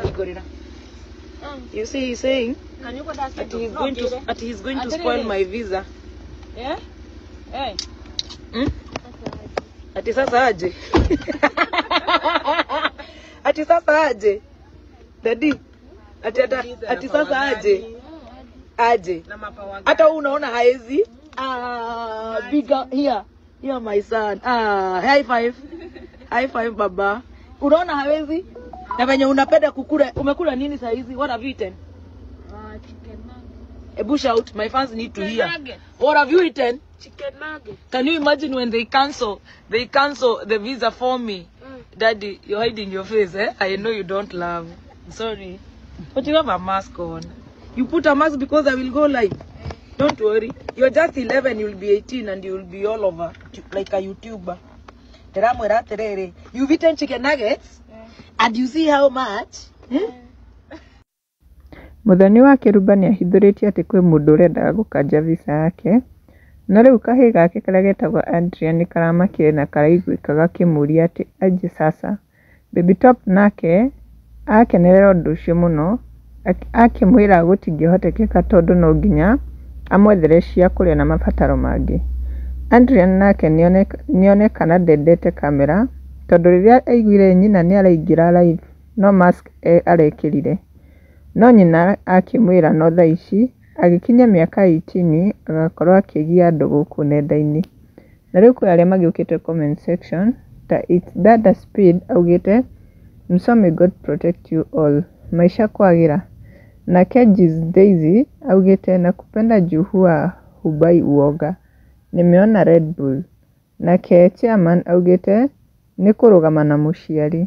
Gorilla. You see, he's saying Can you go that that he's going to that he's going to spoil my visa. Yeah? Hey. Hmm? Ati sasa aje? Ati sasa aje? Daddy. Ati sasa aje? Aje. Na mapawa. Hata wewe unaona haezi. Ah, bigger here. Here my son. Ah, high five. High five baba. Unaona hawezi? Na venye unapenda kukula, umekula nini saa hizi? What have you eaten? Chicken nugget. Ebu shout, my fans need to Chicken hear. nugget. What have you eaten? Chicken nugget. Can you imagine when they cancel the visa for me? Daddy, you're hiding your face, eh? I know you don't love. Sorry. But you have a mask on. You put a mask because I will go live. Don't worry. You're just 11, you'll be 18 and you'll be all over like a YouTuber. Ndĩramwĩra atĩrĩrĩ, you've eaten chicken nuggets and you see how much? Hmm? Mũthoni wa Kĩrumba nĩahithũrĩtie atĩ kwĩ mũndũ ũrendaga gũkanja visa yake, no rĩu kahĩĩ gake karĩa getagwo Adrian nĩkaramakire na karaiguĩka gakĩmũũria atĩ aje sasa. Baby Top nake akenerera ũndũ ũcio mũno akĩmwĩra gũtingĩhotekeka tondũ no nginya amwethere cia kũrĩa na mabataro mangĩ. Adrian nake nĩonekana ndendete kamera tondũ rĩrĩa aiguire nyina nĩaraingĩra live no mask arekĩrire. No nyina akĩmwĩra no thaa ici agĩkinyia mĩaka 18 agakorwo akĩgia andũ gũkũ nenda-inĩ. Na rĩu kwĩ arĩa magĩũkĩte comment section ta It's Dada Speed augĩte Msome God protect you all maisha kwagĩra. Nake Jiz Daisy augĩte nakupenda juu huwa hubai uoga nimeona Red Bull. Nake Chairman augĩte nĩ kũrũgama na mũciari.